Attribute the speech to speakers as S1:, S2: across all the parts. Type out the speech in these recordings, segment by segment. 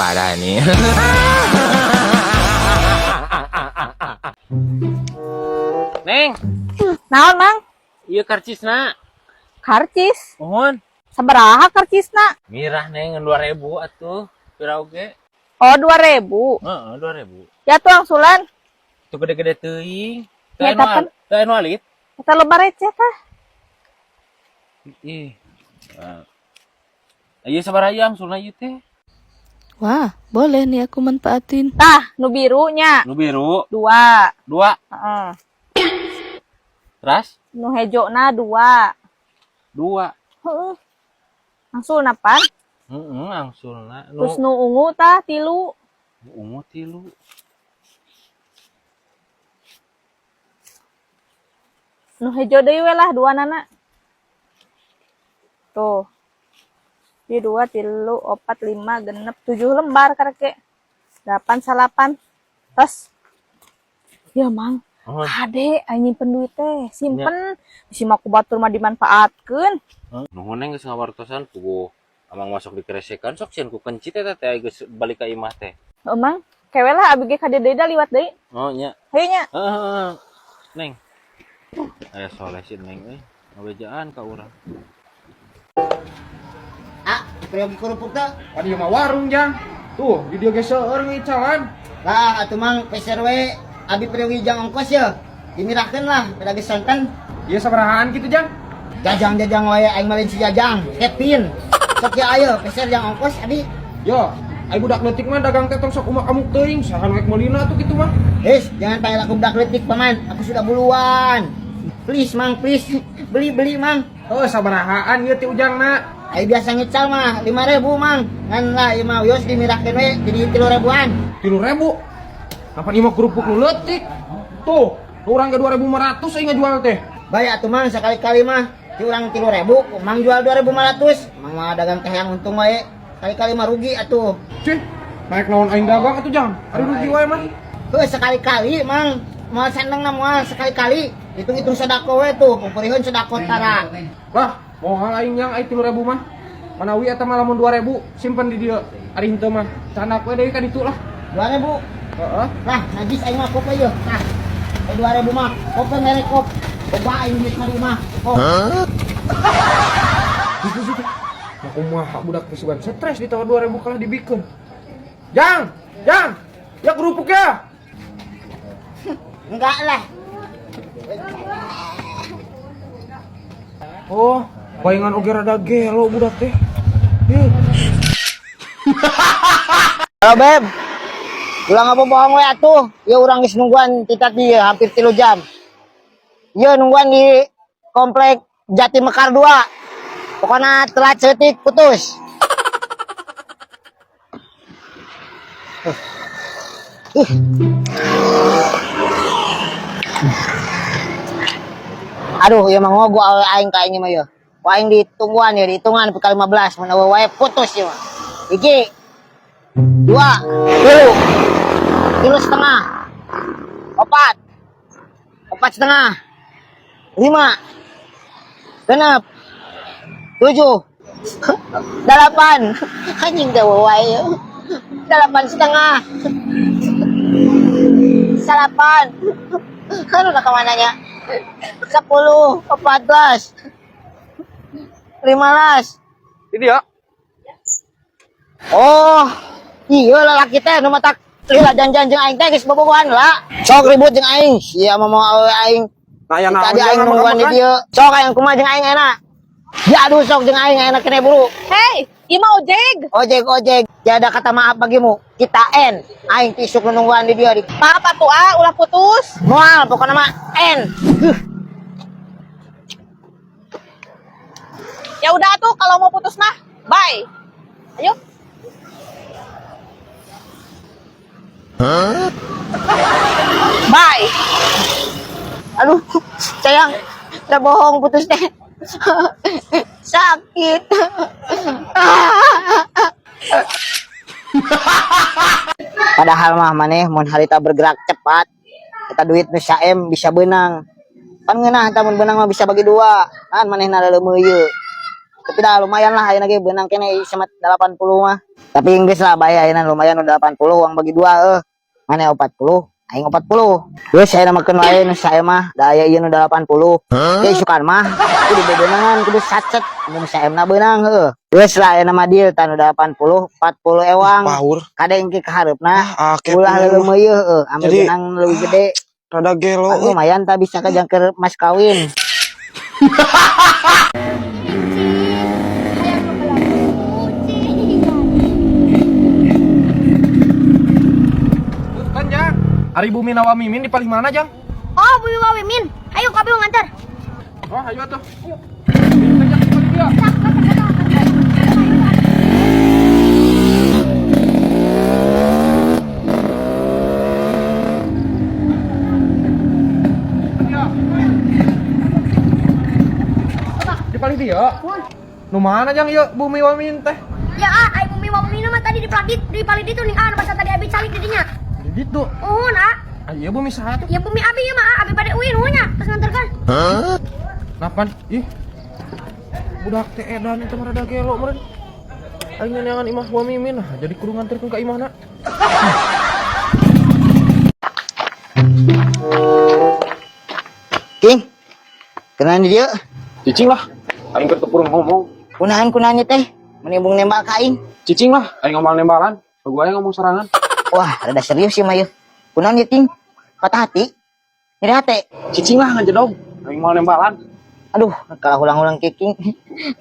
S1: Parah nih. Neng,
S2: Naon, Mang?
S1: Iya karcisna.
S2: Karcis.
S1: Mohon.
S2: Sabaraha karcisna?
S1: Mirah, Neng, 2000 atuh. Pira oge?
S2: Oh, 2000.
S1: Heeh, 2000.
S2: Ya tuh angsulan.
S1: Itu gede-gede teuing.
S2: Ya,
S1: Teu anu
S2: kapan?
S1: Teu anu alit.
S2: Eta loba receh tah.
S1: Ih. Ah. Ieu sabaraha ieu angsulna ieu teh?
S3: Wah, boleh nih aku manfaatin.
S2: Tah, nu birunya.
S1: Nu biru
S2: Dua.
S1: Dua.
S2: Heeh.
S1: Terus
S2: Nu hejona dua.
S1: Dua.
S2: Heeh. Angsulna pan.
S1: Heeh, angsulna. Nu
S2: Terus nu ungu tah tilu.
S1: Nu ungu tilu.
S2: Nu hejo deui we lah dua nana. Tuh. Di dua, tilu, opat, lima, genep, 7 lembar kareke. 8, salapan. Terus. Ya, Mang.
S1: Oh.
S2: Kade aing nyimpen duit teh, simpen. Bisi mah ku batur mah dimanfaatkeun.
S1: Nuhun, Neng, geus ngawartosan puguh. Amang masuk di keresekan sok sieun ku kencit eta teh geus balik ka imah teh.
S2: Heuh, Mang. Kewe lah abi ge ka dieu deui da liwat deui.
S1: Oh nya.
S2: Hayu nya.
S1: Heeh, heeh. Neng. Aya soleh si Neng euy. Ngabejaan ka urang.
S4: Ah, peryogi kerupuk teh.
S5: Pan ieu mah warung, Jang. Tuh, di dieu ge seueur ngicalan.
S4: Lah, atuh Mang peser we abi peryogi jang ongkos ya. Dimirahkeun lah, pada geus sonten.
S5: Ieu sabarahaan kitu, Jang?
S4: Jajang-jajang wae aing mah lain si Jajang, Kevin. Sok ya ayo peser jang ongkos abi.
S5: Yo, ai budak leutik mah dagang teh tong sok umak amuk teuing, saha nu rek meulina atuh kitu mah.
S4: Hei, jangan panggil aku budak leutik, Paman. Aku sudah buluan. Please, Mang, please. Beli-beli, Mang.
S5: Heuh, sabarahaan ieu ti ujangna?
S4: Ai biasa ngical mah 5000, Mang. Ngan lah ieu mah wios dimirahkeun we jadi 3000-an.
S5: 3000. Kapan ieu mah kerupuk nu leutik? Tuh, nu urang ge 2500 aing ngajual teh.
S4: Bae atuh Mang sekali-kali mah. Ti urang 3000, Mang jual 2500. Mang mah dagang teh yang untung wae. Kali-kali mah rugi atuh.
S5: Cih, naik naon aing dagang atuh, Jang? Ari rugi wae mah.
S4: Heuh, sekali-kali Mang. Moal seneng na moal sekali-kali. Hitung-hitung sedako we tuh, pupuriheun sedako tara.
S5: Lah, moal aing yang aing 3000 mah. Manawi eta mah lamun 2000 simpen di dieu. Ari henteu mah candak we deui ka ditu lah.
S4: 2000.
S5: Heeh.
S4: Lah, najis aing mah kop ieu. Tah. 2000 mah, kop merek kop. Coba aing duit mah di imah. Kop.
S5: Gitu gitu. Nah, kumaha budak teh sugan stres ditawar 2000 kalah dibikeun. Jang, Jang. Ya kerupuk ya.
S4: Enggak lah.
S5: Oh, bayangan oge rada gelo budak teh. Ih.
S4: Halo Beb. Ulah ngabobohong we atuh. Ya urang geus nungguan ti tadi ya, hampir 3 jam. Ieu nungguan di komplek Jati Mekar 2. Pokoknya telat setik putus. Ih. Aduh, ieu mah ngogo awe aing ka aing mah ieu. Ku aing ditungguan ya, dihitungan pukul 15 mun eueuh wae putus ieu mah. Hiji, 2, 3, tilu setengah, opat, opat setengah, 5, 6, 7, 8, anjing teh wae ieu. Delapan setengah, 9, kan udah kemananya? 10, 14, 15.
S5: Ini ya.
S4: Oh, iya lalaki teh nu matak lila janjian jeung aing teh geus bobogohan lah. Sok ribut jeung aing, sia mah mau awewe aing.
S5: Nah, ya naon
S4: Tadi
S5: jeung
S4: aing nungguan di
S5: makan-makan?
S4: dieu. Sok aing kumaha jeung aing enak. Ya aduh sok jeung aing enak kene buru.
S2: Hei, ieu mah ojek.
S4: Ojek ojek, tiada kata maaf bagimu. Kita en, aing ti isuk nungguan di dieu.
S2: Maaf atuh ah, ulah putus.
S4: Moal pokona mah en. Huh.
S2: Ya udah tuh kalau mau putus mah, bye. Ayo.
S4: Hah?
S2: Bye.
S4: Aduh, sayang, udah bohong putus deh. Sakit. Padahal mah maneh mun harita bergerak cepat, kita duit nu saem bisa benang. Pan ngeunah tah mun benang mah bisa bagi dua. Kan manehna leuleumeuh ieu. Tapi dah lumayan lah ayeuna ge beunang keneh sama 80 mah. Tapi geus lah bae ayeuna lumayan udah 80 uang bagi dua euy. Mana 40? Aing 40. Geus ayeuna mah keun wae nu saya mah, da aya ieu nu 80. Ge isukan mah kudu bebenangan, kudu sacet mun saemna beunang heuh. Geus lah ayeuna mah deal tah nu 80, 40 ewang.
S5: Power.
S4: Kade engke ka hareupna
S5: Ah, akeh
S4: ulah
S5: mah.
S4: leuleumeuh heuh, ambil
S5: Jadi,
S4: beunang leuwih gede.
S5: Rada gelo
S4: Kan
S5: euy.
S4: lumayan tak bisa kajangker mas kawin.
S5: Kan Jang. Ari bumi nawa mimin di paling mana Jang?
S6: Oh, Bumi Wawimin. Ayo kami mau nganter.
S5: Oh, ayo atuh. Ayo. Di paling dia. Nu mana Jang ieu bumi wamin teh?
S6: Ya, ah, ayo Bumi Wawimin mah tadi di paling di paling itu nih, ah, masa tadi abi calik didinya.
S5: Di ditu.
S6: Oh, nah.
S5: Ah, iya bumi saha tuh?
S6: Ya bumi abi ya mah, ah, abi pada uin nya, terus nganterkan.
S5: Napan? Ih. Budak teh edan itu mah rada gelo meureun. Aing neangan imah wa mimin nah, jadi kudu nganterkeun ka imahna.
S4: King, kenalan di dia.
S5: Cicing lah. Aing keur teu ngomong.
S4: Kunahan kunahan teh, menimbung nembak ka aing.
S5: Cicing lah, aing ngomong nembalan. Gua aing ngomong serangan.
S4: Wah, rada serius sih mah yeuh. Kunaon ieu King? Patah hati? Nyeri hati?
S5: Cicing lah ngajedog. Aing mau nembalan.
S4: Aduh, kalau ulang-ulang kicking.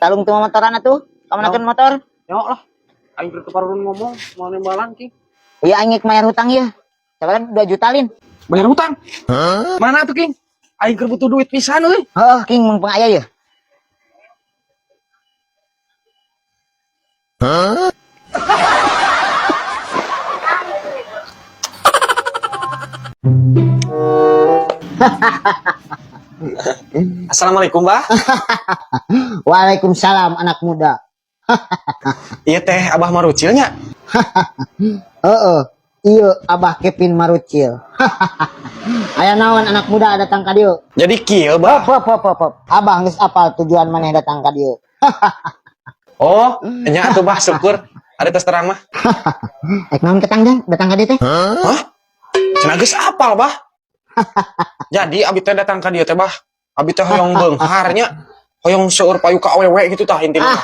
S4: Talung tuh motoran atuh. Kamanakeun motor?
S5: Nyok lah. Aing keur teu ngomong mau nembalan, King.
S4: Iya aing bayar hutang ya. Coba 2 juta lin.
S5: Bayar hutang. Mana tuh, King? Aing keur butuh duit pisan euy.
S4: Heeh, King mun pengaya ya.
S5: Assalamualaikum, Bah.
S4: Waalaikumsalam anak muda.
S5: Iya teh Abah Marucilnya.
S4: Heeh. Iya, Abah Kevin Marucil. Aya naon anak muda datang ka dieu?
S5: Jadi kieu, Bah.
S4: Pop, pop, pop, pop. Abah geus apal tujuan maneh datang ka dieu.
S5: Oh, nya atuh Bah, syukur. Ada tes terang mah.
S4: Ek naon ketang jang datang ka dieu teh?
S5: Hah? Cenah geus apal, Bah. Jadi abi teh datang ka dieu teh, Bah. Abi teh hoyong beunghar nya. Hoyong seueur payu ka awewe gitu tah intina. mah.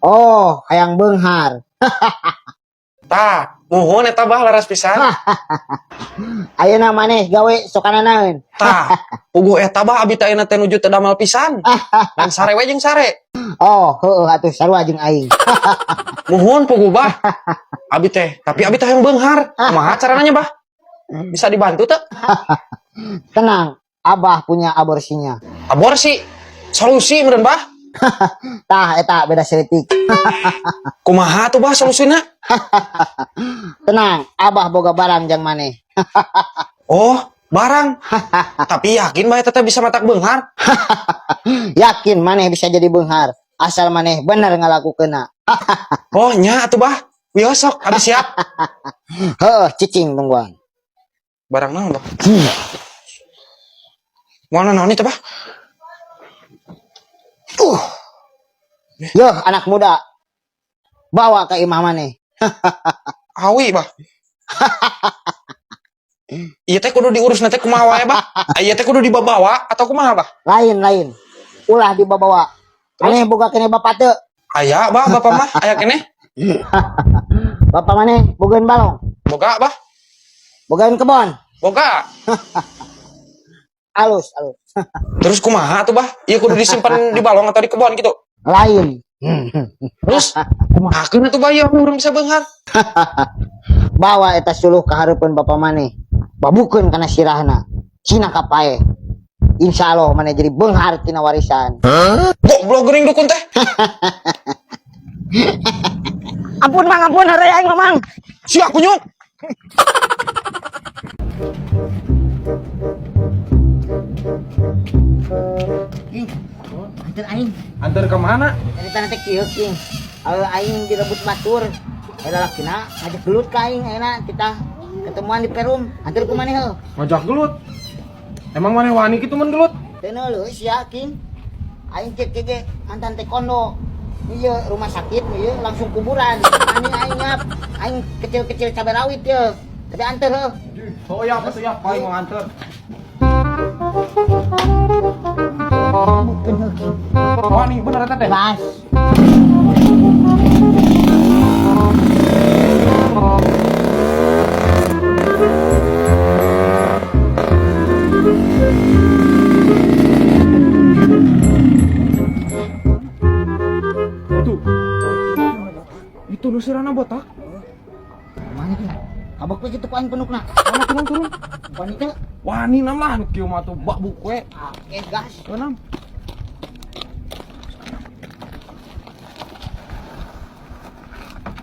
S4: Oh, hayang beunghar.
S5: Tah, muhun eta Bah laras pisan.
S4: Ayeuna maneh gawe sokana naon?
S5: Tah, puguh eta Bah abi teh ayeuna teh nuju teu damal pisan. Dan sare we jeung sare.
S4: Oh, heueuh atuh sarua jeung aing.
S5: Muhun puguh Bah. Abi teh, tapi abi teh hoyong beunghar. Kumaha carana nya, Bah? Bisa dibantu teu?
S4: Tenang, Abah punya aborsinya.
S5: Aborsi. Solusi meureun, Bah.
S4: Tah eta beda saeutik.
S5: Kumaha tuh Bah solusina?
S4: Tenang, Abah boga barang jang maneh.
S5: Oh, barang. Tapi yakin Bah eta teh bisa matak beunghar?
S4: Yakin maneh bisa jadi beunghar asal maneh bener ngalakukeunna.
S5: Oh, nya atuh Bah. Wios sok, abi siap.
S4: Heueuh, cicing tungguan.
S5: Barang naon, Bah? Moal naon itu, Bah?
S4: Yo, anak muda. Bawa ke imah maneh.
S5: Awi, Bah. Ieu teh kudu diurus teh kumaha wae, Bah? Ieu teh kudu dibawa atau kumaha, Bah?
S4: Lain lain. Ulah dibawa. Maneh boga keneh bapak teu.
S5: Aya, Bah, bapak mah aya keneh.
S4: Bapak maneh bogaeun balong,
S5: Boga, Bah.
S4: bogaeun kebon.
S5: Boga.
S4: Alus, alus.
S5: Terus kumaha tuh, Bah? Ieu kudu disimpan di balong atau di kebon gitu.
S4: Lain.
S5: Terus kumaha keun atuh Bah ieu urang bisa beunghar?
S4: Bawa eta suluh ka hareupeun bapak maneh. Babukeun kana sirahna. Cina kapae. Insya Allah maneh jadi beunghar tina warisan.
S5: Goblok geuning dukun teh.
S4: Ampun mang, ampun heureuy aing mah, mang.
S5: Sia kunyuk.
S4: King, anter aing.
S5: Antar ke mana?
S4: Cerita nanti kieu King. Awe aing direbut batur. Eta lakina ngajak gelut ka aing ayeuna kita ketemuan di Perum. Anter ku maneh heuh.
S5: Ngajak gelut. Emang mana wani kitu mun gelut?
S4: Teu neuleuh sia King. Aing cek ge mantan taekwondo. Iya, rumah sakit ieu langsung kuburan. Ani aing ngap. Aing kecil-kecil cabai rawit ye. Tapi anter heuh.
S5: Oh iya, apa tuh ya? Paling mau nganter.
S4: Bukan heuh.
S5: Wah nih, bener eta teh.
S4: Bas.
S5: Itu. Itu nu sirana botak.
S4: Mana tuh? Kabak we kitu ku aing penukna.
S5: Mana turun turun.
S4: Wani teh.
S5: Wani nam lah nu kieu mah tuh bak buku we.
S4: Oke, gas.
S5: Tuh, Nam.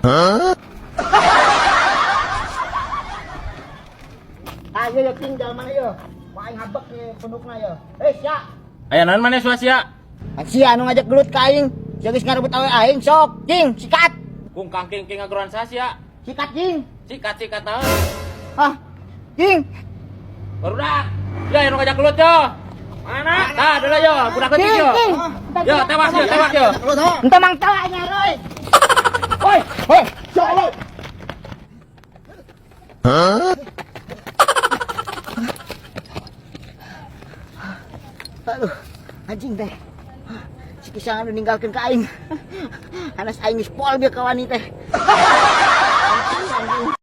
S4: Ah, ieu ye king jalan mana ye? Ku aing habek ye penukna ye. Eh, sia.
S1: Aya naon maneh sia?
S4: Pan sia anu ngajak gelut ka aing. Sia geus ngarebut awe aing sok. King, sikat.
S1: Kung kangking king ngageroan sia.
S4: Sikat, King.
S1: Sikat sikat naon?
S4: Hah? King.
S1: Barudak. Ya anu ngajak gelut yo. Mana? Tah, dulu yo, budak leutik
S4: King,
S1: yo.
S4: King.
S1: Yo, tewas yo, tewas yo.
S4: Entah mang tawa nya, Roy.
S5: Hoi, hoi, ya Allah.
S4: Aduh, anjing teh. Si kisah anu ninggalkeun ka aing. Hanas aing geus pol bieu ka wani teh. Anjing, anjing.